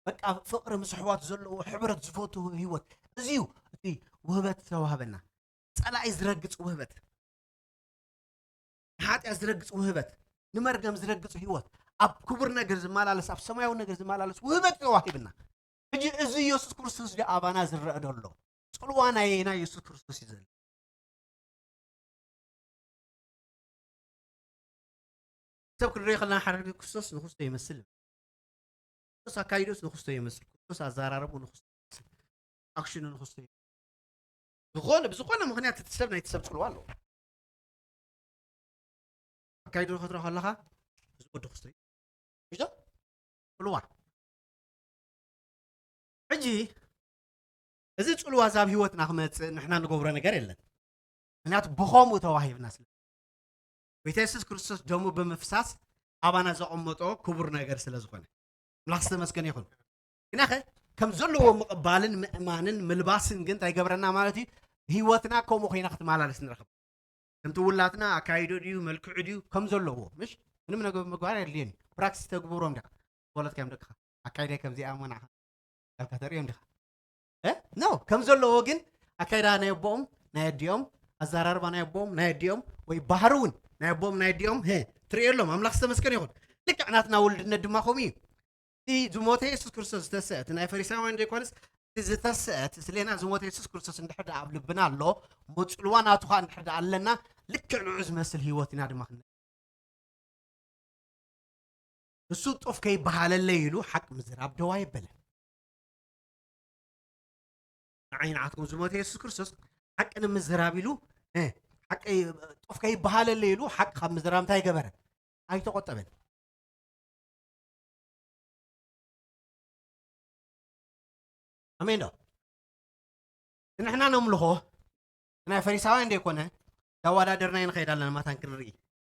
በቃ ፍቕሪ ምስ ኣሕዋት ዘለዎ ሕብረት ዝፈቱ ህይወት። እዚ እዩ እቲ ውህበት ዝተዋህበና። ጸላኢ ዝረግጽ ውህበት፣ ንሓጢኣት ዝረግጽ ውህበት፣ ንመርገም ዝረግጽ ህይወት፣ ኣብ ክቡር ነገር ዝመላለስ፣ ኣብ ሰማያዊ ነገር ዝመላለስ ውህበት ተዋሂብና። ሕጂ እዚ ኢየሱስ ክርስቶስ ድዩ ኣባና ዝረአ ዘሎ? ጽልዋ ናይ፣ ናይ ኢየሱስ ክርስቶስ እዩ ዘሎ። ሰብ ክንሪኦ ከለና ሓደ ክርስቶስ ንክስቶ ይመስል። ክርስቶስ ኣካይዶስ ንክስቶ ይመስል። ክርስቶስ ኣዘራረቡ ንክስቶ ይመስል። ኣክሽኑ ንክስቶ ይመስል። ዝኾነ፣ ብዝኾነ ምኽንያት እቲ ሰብ ናይቲ ሰብ ጽልዋ ኣለዎ። ኣካይዶ ክትሪኦ ከለኻ እዚ ወዲ ክስቶ እዩ። እሺ ዶ? ጽልዋ። ሕጂ እዚ ጽልዋ እዚ ኣብ ህይወትና ክመጽእ ንሕና ንገብሮ ነገር የለን። ምኽንያቱ ብኸምኡ ተዋሂብና ስለ። ጎይታ የሱስ ክርስቶስ ደሙ ብምፍሳስ ኣባና ዘቐመጦ ክቡር ነገር ስለ ዝኾነ። ኣምላኽ ዝተመስገነ ይኹን። ግናኸ ከም ዘለዎ ምቕባልን ምእማንን ምልባስን ግን እንታይ ይገብረና ማለት እዩ? ህይወትና ከምኡ ኮይና ክትመላለስ ንረኽብ። ከምቲ ውላትና ኣካይዶ ድዩ፣ መልክዑ ድዩ፣ ከም ዘለዎ፣ ምሽ? ምንም ነገር ምግባር የድልየን እዩ። ፕራክቲስ ተግብሮም ዲኻ? ወለድካ እዮም ደቅኻ። ኣካይዳይ ከምዚኣ እሞ ንዓኻ ዳርጋ ተርእዮም ዲኻ? እ? ኖ፣ ከም ዘለዎ ግን ኣካይዳ ናይ ኣቦኦም፣ ናይ ኣዲኦም፣ ኣዘራርባ ናይ ኣቦኦም፣ ናይ ኣዲኦም፣ ወይ ባህሪ እውን ናይ ኣቦኦም፣ ናይ ኣዲኦም፣ ሄ፣ ትርእየሎም። ኣምላኽ ዝተመስገነ ይኹን። ልክዕ ናትና ውልድነት ድማ ከምኡ እዩ። እቲ ዝሞተ የሱስ ክርስቶስ ዝተስአ፣ እቲ ናይ ፈሪሳውያን ዘይኮነስ፣ እቲ ዝተስአ፣ እቲ ስሌና ዝሞተ የሱስ ክርስቶስ እንድሕር ደኣ ኣብ ልብና ኣሎ፣ እሞ ጽልዋ ናቱ ኸኣ እንድሕር ደኣ ኣለና፣ ልክዕ ንዑ ዝመስል ህይወት ኢና ድማ ክንነብር። ንሱ ጡፍ ከይበሃለለይ ኢሉ ሓቂ ምዝራብ ደው ኣይበለን። ንዓይ ንዓትኩም ዝሞተ የሱስ ክርስቶስ ሓቂ ንምዝራብ ኢሉ፣ እ፣ ሓቂ ጡፍ ከይበሃለለ ኢሉ ሓቂ ካብ ምዝራብ እንታይ ገበረ? ኣይተቖጠበን። ኣሜን ዶ? ንሕና ነምልኾ ናይ ፈሪሳውያን ዘይኮነ እንዳወዳደርና ንኸይድ ኣለና። ማታን ክንርኢ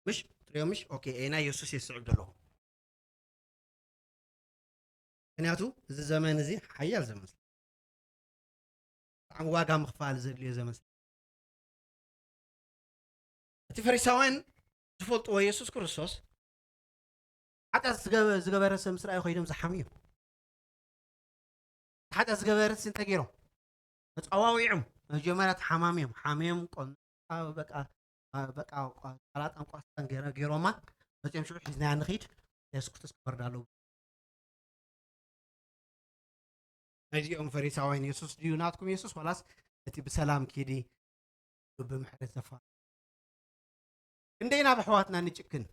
ምሽ ትሪኦ ምሽ ኦኬ፣ ኤና የሱስ የስዕብ ዘለኹ። ምክንያቱ እዚ ዘመን እዚ ሓያል ዘመን ስለ፣ ብጣዕሚ ዋጋ ምኽፋል ዘድልዮ ዘመን ስለ። እቲ ፈሪሳውያን ዝፈልጥዎ የሱስ ክርስቶስ ሓጢኣት ዝገበ-፣ ዝገበረ ሰብ ምስ ረኣዩ ኮይኖም ዝሓምዩ። ሓጢኣት ዝገበረት እንታይ ገይሮም? ተጸዋዊዖም። መጀመርያ ተሓማሚዮም፣ ሓምዮም፣ ቆንጣ፣ በቃ፣ በቃ፣ ቋ-፣ ሰላጣን ቋስጣን ገይረ-፣ ገይሮማ። መጺኦም ሽዑ ሒዝናያ ንኺድ፣ የሱስ ክርስቶስ ክፈርድ ኣለዎ። ናይዚኦም ፈሪሳውያን የሱስ ድዩ ናትኩም የሱስ፣ ዋላስ እቲ ብሰላም ኪዲ ብምሕረት ዘፋ-? ክንደይ ናብ ኣሕዋትና ንጭክን?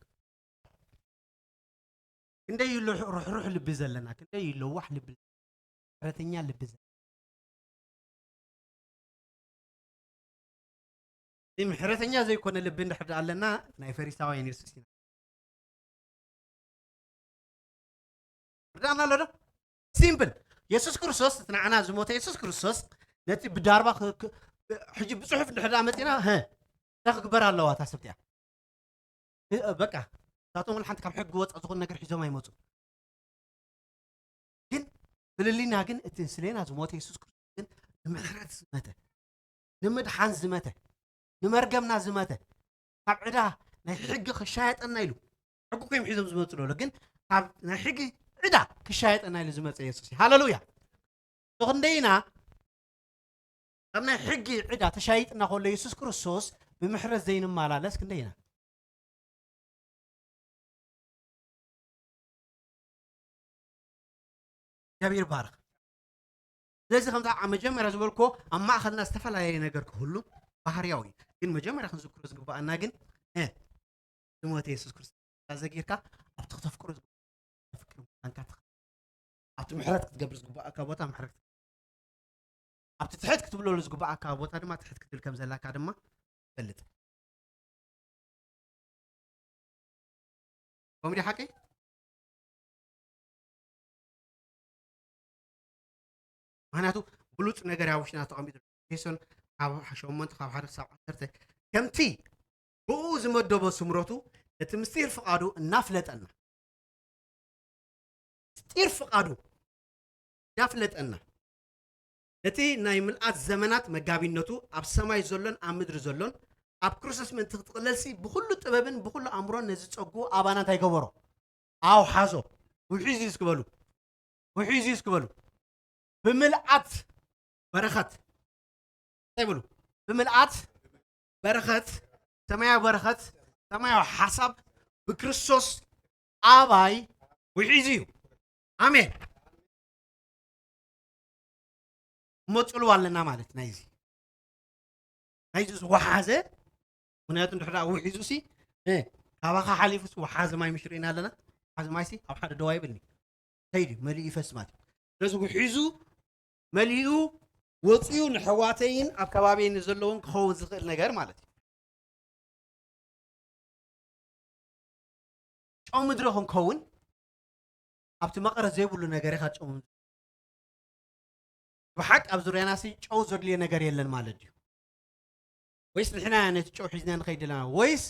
ክንደይ እዩ ልሕ-፣ ርሕሩሕ ልቢ ዘለና? ክንደይ እዩ ለዋሕ ልቢ፣ ምሕረተኛ ልቢ ዘለና? እቲ ምሕረተኛ ዘይኮነ ልቢ እንድሕር ደኣ ኣለና፣ ናይ ፈሪሳውያን የሱስ ኢና። ርዳእና ኣሎ ዶ? ሲምፕል። የሱስ ክርስቶስ፣ እቲ ንዓና ዝሞተ የሱስ ክርስቶስ፣ ነቲ ብዳርባ ክ-፣ ክ-፣ ሕጂ ብጽሑፍ እንድሕር ደኣ መጺና፣ ሀ፣ እንታይ ክግበር ኣለዋ እታ ሰብቲያ? እ፣ በቃ፣ ንሳቶም ወላ ሓንቲ ካብ ሕጊ ወጻእ ዝኾነ ነገር ሒዞም ኣይመጹ። ግን ፍልልይና ግን እቲ ስሌና ዝሞተ የሱስ ክርስቶስ ግን ንምሕረት ዝመተ፣ ንምድሓን ዝመተ፣ ንመርገምና ዝመተ፣ ካብ ዕዳ ናይ ሕጊ ክሻየጠና ኢሉ፣ ሕጊ እኮ እዮም ሒዞም ዝመጹ ዘሎ፣ ግን ካብ ናይ ሕጊ ዕዳ ክሻየጠና ኢሉ ዝመጸ የሱስ እዩ። ሃለሉያ። ክንደይ ኢና ካብ ናይ ሕጊ ዕዳ ተሻይጥና ከሎ የሱስ ክርስቶስ ብምሕረት ዘይንመላለስ ክንደይ ኢና? እግዚኣብሔር ይባረክ። ስለዚ ከምታ ኣብ መጀመርያ ዝበልኮ ኣብ ማእኸልና ዝተፈላለየ ነገር ክህሉ ባህርያዊ እዩ። ግን መጀመርያ ክንዝክሮ ዝግባኣና ግን፣ እ፣ ዝሞተ የሱስ ክርስቶስ ዘጊርካ ኣብቲ ክተፍቅሮ ዝግባኣካ ፍቅሪ ምዃንካ ትኽ-፣ ኣብቲ ምሕረት ክትገብር ዝግባኣካ ቦታ ምሕረት፣ ኣብቲ ትሕት ክትብለሉ ዝግባኣካ ቦታ ድማ ትሕት ክትብል ከም ዘላካ ድማ ትፈልጥ። ከምኡ ድዩ ሓቂ? ምኽንያቱ ብሉጽ ነገር ኣብ ውሽጥና ተቐሚጡ ኣሎ። ኤፌሶን ካብ ሸሞንተ ካብ ሓደ ክሳብ ዓሰርተ ከምቲ ብኡ ዝመደቦ ስምረቱ ነቲ ምስጢር ፍቓዱ እናፍለጠና፣ ምስጢር ፍቓዱ እናፍለጠና፣ ነቲ ናይ ምልኣት ዘመናት መጋቢነቱ ኣብ ሰማይ ዘሎን ኣብ ምድሪ ዘሎን ኣብ ክርስቶስ ምእንቲ ክትቕለልሲ ብኹሉ ጥበብን ብኹሉ ኣእምሮን ነዚ ጸግኡ ኣባና እንታይ ገበሮ? ኣውሓዞ። ውሒዙ እዩ እስኪ በሉ። ውሒዙ እዩ እስኪ በሉ። ብምልኣት በረኸት። እንታይ በሉ? ብምልኣት በረኸት፣ ሰማያዊ በረኸት፣ ሰማያዊ ሓሳብ ብክርስቶስ ኣባይ ውሒዙ እዩ። ኣሜን። እሞ ጽልዋ ኣለና ማለት ናይዚ፣ ናይዚ ዝወሓዘ፣ ምኽንያቱ እንድሕር ደኣ ውሒዙ ሲ፣ እ፣ ካባኻ ሓሊፉ ሲ ወሓዚ ማይ ምሽ ርኢና ኣለና። ወሓዚ ማይ ሲ ኣብ ሓደ ደዋ ይብልኒ። ከይዱ መሊኡ ይፈስ ማለት እዩ። ስለዚ ውሒዙ መሊኡ ወፂኡ ንሕዋተይን ኣብ ከባቢየይ ንዘለውን ክኸውን ዝኽእል ነገር ማለት እዩ። ጨው ምድሪ ክንከውን ኣብቲ መቐረት ዘይብሉ ነገር ኢኻ ጨው ምድሪ። ብሓቂ ኣብ ዙርያና ሲ ጨው ዘድልዮ ነገር የለን ማለት ድዩ? ወይስ ንሕና ነቲ ጨው ሒዝና ንኸይድ ኣለና? ወይስ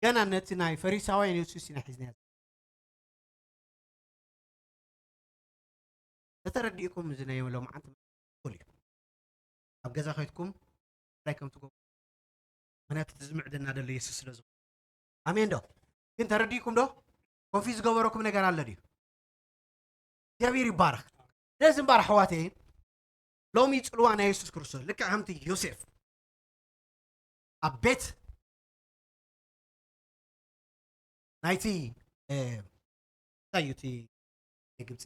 ገና ነቲ ናይ ፈሪሳውያን የሱስ ኢና ሒዝና? ተተረዲእኩም እዚ ናይ ሎምዓንቲ እኩል እዩ። ኣብ ገዛ ከይድኩም ጥራይ ከም ትገብሩ፣ ምኽንያቱ እቲ ዝምዕደና ዘሎ የሱስ ስለ ዝኾነ። ኣሜን ዶ? ግን ተረዲእኩም ዶ? ኮንፊዝ ዝገበረኩም ነገር ኣሎ ድዩ? እግዚኣብሔር ይባረክ። ስለዚ እምበር ኣሕዋተይ፣ ሎሚ ጽልዋ ናይ የሱስ ክርስቶስ ልክዕ ከምቲ ዮሴፍ ኣብ ቤት ናይቲ፣ እ፣ እንታይ እዩ እቲ ናይ ግብፂ፣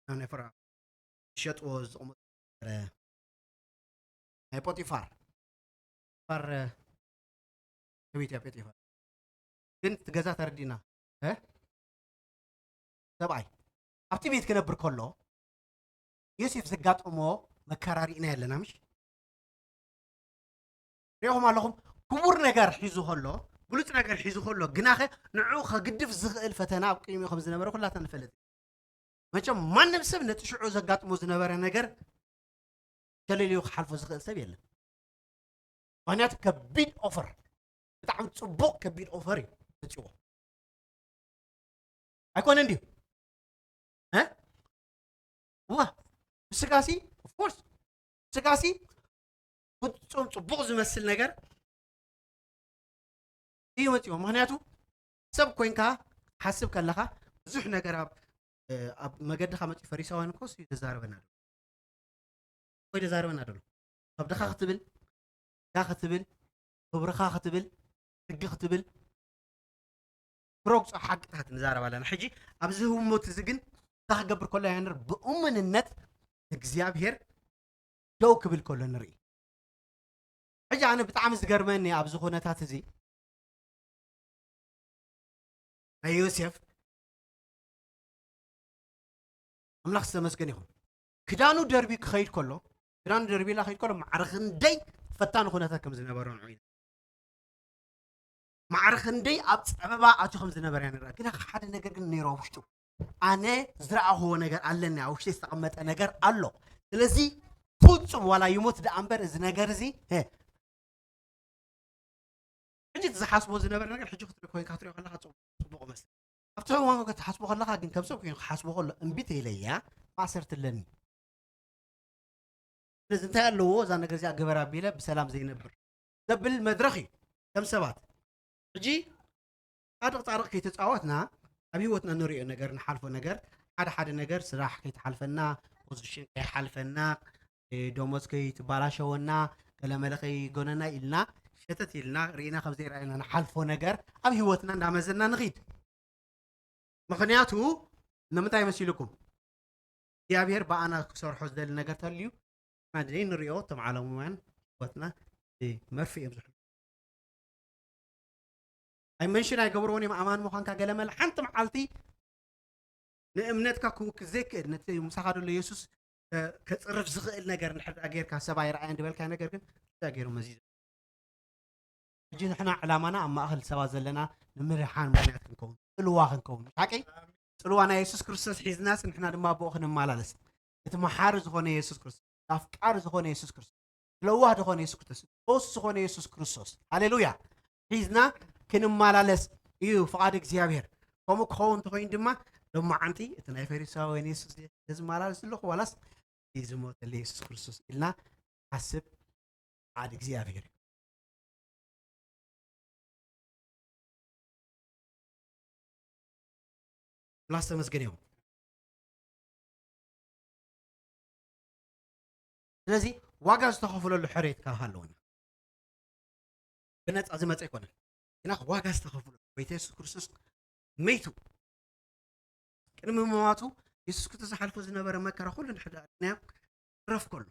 ናይ ፈርዖን ዝሸጥዎ ዝቕመጡ ነበረ፣ ናይ ፖጢፋር፣ ፖጢፋር፣ እ፣ ከመይ እዩ ፖጢፋር? ግን እቲ ገዛ ተረዲእና፣ እ? ሰብኣይ ኣብቲ ቤት ክነብር ከሎ ዮሴፍ ዘጋጠሞ መከራ ርኢና ኣለና፣ ምሽ? ሪኢኹም ኣለኹም። ክቡር ነገር ሒዙ ከሎ፣ ብሉፅ ነገር ሒዙ ከሎ፣ ግናኸ ንዕኡ ከግድፍ ዝኽእል ፈተና ኣብ ቅድሚኡ ከም ዝነበረ ኩላትና ንፈልጥ። መቸም ማንም ሰብ ነቲ ሽዑ ዘጋጥሞ ዝነበረ ነገር ተለልዩ ክሓልፎ ዝኽእል ሰብ የለን። ምኽንያቱ ከቢድ ኦፈር፣ ብጣዕሚ ፅቡቕ ከቢድ ኦፈር እዩ መፅዎ። ኣይኮነን ድዩ? እ? ዋ፣ ብስጋሲ፣ of course፣ ብስጋሲ ፍጹም ጽቡቕ ዝመስል ነገር እዩ መጺዎ። ምኽንያቱ ሰብ ኮይንካ ትሓስብ ከለኻ ብዙሕ ነገር ኣብ፣ ኣብ መገድኻ መጺኡ ፈሪሳውያን እኮ እሱ እዩ ተዛረበና ዘሎ። እኮ እዩ ተዛረበና ዘሎ። ከብድኻ ክትብል፣ ስጋ ክትብል፣ ክብርኻ ክትብል፣ ሕጊ ክትብል፣ ክረግጾ ሓቅታት ንዛረብ ኣለና። ሕጂ ኣብዚ ህሞት እዚ ግን እንታይ ክገብር ከሎ ኢና ንርኢ? ብእሙንነት እግዚኣብሔር ደው ክብል ከሎ ንርኢ። ሕጂ ኣነ ብጣዕሚ ዝገርመኒ ኣብዚ ኩነታት እዚ ናይ ዮሴፍ ኣምላኽ ዝተመስገን ይኹን። ክዳኑ ደርቢ ክኸይድ ከሎ፣ ክዳኑ ደርቢ ላ ክኸይድ ከሎ ማዕረ ክንደይ ፈታኒ ኩነታት ከም ዝነበሮ ንዑ ኢና። ማዕረ ክንደይ ኣብ ጸበባ ኣትዩ ከም ዝነበረ ኢና ንርኣ። ግን ሓደ ነገር ግን ነይሩ ኣብ ውሽጡ። ኣነ ዝረኣኽዎ ነገር ኣለኒ፣ ኣብ ውሽጢ ዝተቐመጠ ነገር ኣሎ። ስለዚ ፍጹም ዋላ ይሞት ደኣ እምበር እዚ ነገር እዚ፣ ሄ፣ ሕጂ እቲ ዝሓስቦ ዝነበረ ነገር ሕጂ ክትሪኦ ኮይንካ ክትሪኦ ከለኻ ጽቡቕ፣ ጽቡቕ ይመስል። ኣብቲ እዋን እኮ ክትሓስቦ ከለኻ ግን ከም ሰብ ኮይኑ ክሓስቦ ከሎ እምቢ ተኢለያ ማእሰርቲ ኣለኒ። ስለዚ እንታይ ኣለዎ እዛ ነገር እዚኣ ግበር ኣቢለ ብሰላም ዘይነብር ዘብል መድረኽ እዩ ከም ሰባት። ሕጂ ጻድቕ ጻድቕ ከይተጻወትና ኣብ ህይወትና ንሪኦ ነገር፣ ንሓልፎ ነገር፣ ሓደ ሓደ ነገር ስራሕ ከይተሓልፈና፣ ፖዚሽን ከይሓልፈና፣ እ፣ ደሞዝ ከይትባላሸወና፣ ገለመለ ከይጎነና ኢልና ሸተት ኢልና ርኢና ከም ዘይረኣየና ንሓልፎ ነገር ኣብ ህይወትና እንዳመዘና ንኺድ። ምኽንያቱ ንምንታይ መሲልኩም? እግዚኣብሔር ብኣና ክሰርሖ ዝደሊ ነገር ተልዩ፣ ንሕና ዘይንሪኦ እቶም ዓለማውያን ህይወትና ብመርፍእ እዮም ዝሕሉ። ኣይ መንሽን ኣይገብርዎን እዮም ኣማን ምዃንካ ገለ መለ ሓንቲ መዓልቲ ንእምነትካ ክውክል ዘይክእል ነቲ ምሳኻ ዘሎ የሱስ፣ እ፣ ከጽርፍ ዝኽእል ነገር እንድሕር ደኣ ጌርካ ሰብ ኣይረኣየን ዝበልካዮ ነገር ግን እንታይ ገይሩ መዚዙ? ሕጂ ንሕና ዕላማና ኣብ ማእኸል ሰባት ዘለና ንምድሓን ምኽንያት ክንከውን፣ ጽልዋ ክንከውን። ሓቀይ? ጽልዋ ናይ የሱስ ክርስቶስ ሒዝናስ ንሕና ድማ ብኡ ክንመላለስ። እቲ መሓሪ ዝኾነ የሱስ ክርስቶስ፣ ኣፍቃሪ ዝኾነ የሱስ ክርስቶስ፣ ለዋህ ዝኾነ የሱስ ክርስቶስ፣ ፈውስ ዝኾነ የሱስ ክርስቶስ። ሃሌሉያ! ሒዝና ክንመላለስ እዩ ፍቓድ እግዚኣብሔር። ከምኡ ክኸውን እንተኾይኑ ድማ፣ ሎማዓንቲ እቲ ናይ ፈሪሳውያን የሱስ ዝመላለስ ዘለኹ ዋላስ እቲ ዝሞተለ የሱስ ክርስቶስ ኢልና ሓስብ። ፍቓድ እግዚኣብሔር እዩ። ምላስ ተመስገን ይኹን። ስለዚ ዋጋ ዝተኸፈለሉ ሕርየት ካብ ሃለወና ብነፃ ዝመፀ ኣይኮነን። ግና ዋጋ ዝተኸፈለሉ ጎይታ የሱስ ክርስቶስ መይቱ ቅድሚ ምማቱ የሱስ ክርስቶስ ዝሓልፎ ዝነበረ መከራ ኩሉ እንድሕር ደኣ ርኢናዮ ክረፍ ከሎ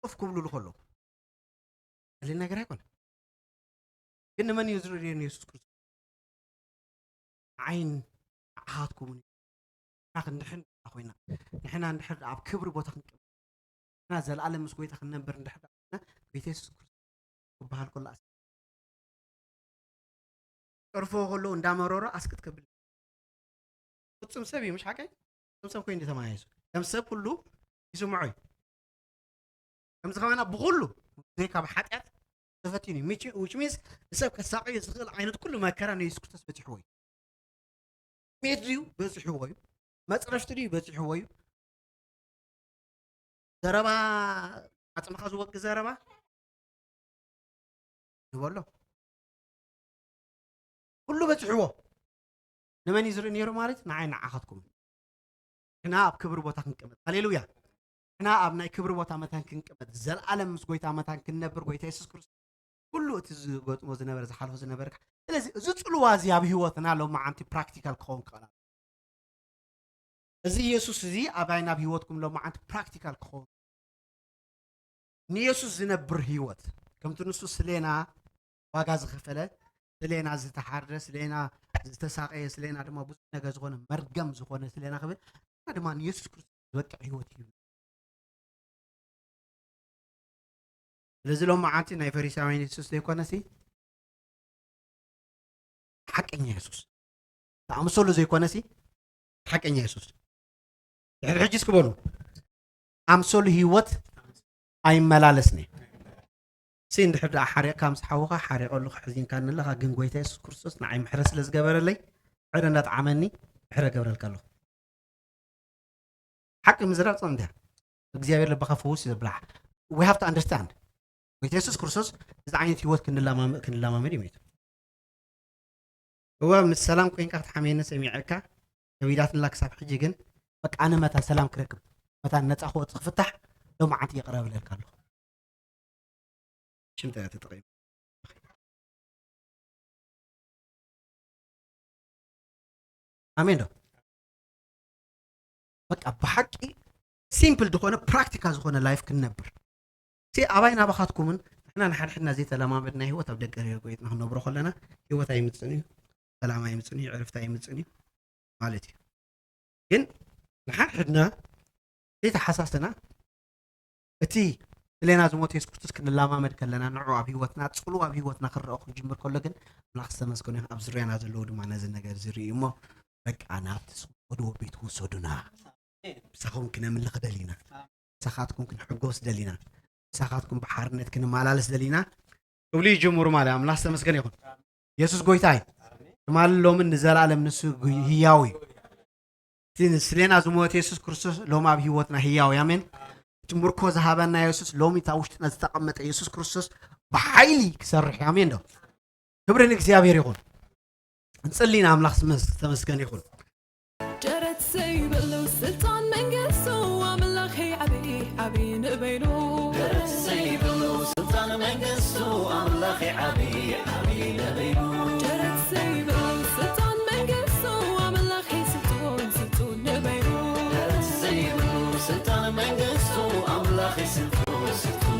ኮፍ ክብሉሉ ከለዉ ቀሊል ነገር ኣይኮነን። ግን ንመን እዩ ዝርእየኒ የሱስ ክርስቶስ? ንዓይን ንዓኻትኩምን ንሕና ክንድሕን ኮይና ንሕና እንድሕር ኣብ ክብሪ ቦታ ክንቀመጥ ንሕና ዘለኣለም ምስ ጎይታ ክንነብር እንድሕር ኮይና ጎይታ የሱስ ክርስቶስ ክበሃል ከሎ ኣስ- ጠርፎ ከሎ እንዳመረሮ ኣስቅጥ ከብል ፍጹም ሰብ እዩ፣ ምሽ ሓቀይ? ፍጹም ሰብ ኮይኑ ተማያይሱ ከም ሰብ ኩሉ ይስምዖ እዩ። ከምዚ ከማና ብኹሉ ዘይካብ ሓጢኣት ተፈቲኑ እዩ። ሚች-፣ which means ንሰብ ከሳቕዮ ዝኽእል ዓይነት ኩሉ መከራ ንየሱስ ክርስቶስ በፂሕዎ እዩ። ጥሜት ድዩ በፂሕዎ እዩ? መፅረፍቲ ድዩ በፂሕዎ እዩ? ዘረባ ዓፅምኻ ዝወቂ ዘረባ ንበሎ ኩሉ በፂሕዎ ንመን እዩ ዝርኢ ነይሩ ማለት ንዓይ ንዓኻትኩም ንሕና ኣብ ክብሪ ቦታ ክንቀመጥ ሃሌሉያ ንሕና ኣብ ናይ ክብሪ ቦታ መታን ክንቀመጥ ዘለኣለም ምስ ጎይታ መታን ክንነብር ጎይታ የሱስ ክርስቶስ ኩሉ እቲ ዝገጥሞ ዝነበረ ዝሓልፎ ዝነበረ ስለዚ እዚ ፅልዋ እዚ ኣብ ህይወትና ሎማዓንቲ ፕራክቲካል ክኸውን ክኽእል ኣለዎ እዚ የሱስ እዚ ኣባይ ናብ ህይወትኩም ሎማዓንቲ ፕራክቲካል ክኸውን ንየሱስ ዝነብር ህይወት ከምቲ ንሱ ስሌና ዋጋ ዝኸፈለ ስሌና ዝተሓርደ ስሌና ዝተሳቀየ ስሌና ድማ ብዙሕ ነገር ዝኾነ መርገም ዝኾነ ስሌና ክብል እና ድማ ንየሱስ ክርስቶስ ዝበቅዕ ህይወት እዩ ስለዚ ሎም መዓልቲ ናይ ፈሪሳውያን የሱስ ዘይኮነሲ ሓቀኛ የሱስ፣ ተኣምሰሉ ዘይኮነሲ ሓቀኛ የሱስ። ድሕሪ ሕጂ እስኪ በሉ፣ ኣምሰሉ ህይወት ኣይመላለስን እየ። ሲ እንድሕር ደኣ ሓሪቕካ ምስ ሓውኻ ሓሪቐ ኣለኹ፣ ሕዚንካኒ ኣለኻ፣ ግን ጎይታ የሱስ ክርስቶስ ንዓይ ምሕረት ስለ ዝገበረለይ፣ ምሕረ እንዳጥዓመኒ ምሕረ ገብረልካ ኣለኹ። ሓቂ ምዝራብ ጸም እንዲያ እግዚኣብሔር ልብኻ ፈውስ እዩ ዘብላ። We have to understand። ጎይታ የሱስ ክርስቶስ እዚ ዓይነት ህይወት ክንላማመ-፣ ክንላማመድ እዩ መይቱ። እወ ምስ ሰላም ኮይንካ ክትሓምየኒ ሰሚዐካ ከቢዳትንላ ክሳብ ሕጂ ግን በቃ ኣነ መታ ሰላም ክረክብ መታ ነጻ ክወጽእ ክፍታሕ ሎማዓንቲ ይቕረ ብለልካ ኣለኹ። ሽምታ እያ ተጠቒሙ። ኣሜን ዶ? በቃ ብሓቂ ሲምፕል ዝኾነ ፕራክቲካል ዝኾነ ላይፍ ክንነብር ሲ ኣባይ ናባኻትኩምን ንሕና ንሓድሕድና ዘይተለማመድና ህይወት ኣብ ደገ ጎይትና ክንነብሮ ከለና ህይወት ኣይምፅን እዩ፣ ሰላም ኣይምፅን እዩ፣ ዕርፍቲ ኣይምፅን እዩ ማለት እዩ። ግን ንሓድሕድና ዘይተሓሳስና እቲ ስሌና ዝሞት የሱስ ክርስቶስ ክንለማመድ ከለና ንዑ ኣብ ህይወትና ፅሉ ኣብ ህይወትና ክረኦ ክጅምር ከሎ ግን ኣምላኽ ዝተመስገነ ይኹን ኣብ ዙርያና ዘለዉ ድማ ነዚ ነገር ዝርእዩ እሞ በቃ ናብቲ ዝፈቀድዎ ቤት ውሰዱና። ምሳኹም ክነምልኽ ደሊና፣ ምሳኻትኩም ክንሕጎስ ደሊና፣ ምሳኻትኩም ብሓርነት ክንመላለስ ደሊና ክብሉ ይጅምሩ ማለት ኣምላኽ ዝተመስገነ ይኹን። የሱስ ጎይታ እዩ። ትማሊ ሎምን ንዘለኣለም ንሱ ህያው እዩ። እቲ ስሌና ዝሞተ የሱስ ክርስቶስ ሎሚ ኣብ ህይወትና ህያው እዩ። ኣሜን። እቲ ምርኮ ዝሃበና የሱስ ሎሚ እታ ውሽጥና ዝተቐመጠ የሱስ ክርስቶስ ብሓይሊ ክሰርሕ እዩ። ኣሜን ዶ? ክብሪ ንእግዚኣብሔር ይኹን። እንጽሊ ንኣምላኽ ዝተመስገነ ይኹን። ደረት ዘይብሉ ስልጣን መንግስቱ ኣምላኸይ ዓብዪ ዓብዪ ንበይኑ። ደረት ዘይብሉ ስልጣን መንግስቱ ኣምላኸይ ዓብዪ ዓብዪ ንበይኑ። ደረት ዘይብሉ ስልጣን መንግስቱ ኣምላኸይ ስልጡን ስልጡን ንበይኑ። ደረት ዘይብሉ ስልጣን መንግስቱ ኣምላኸይ ስልጡን ስልጡን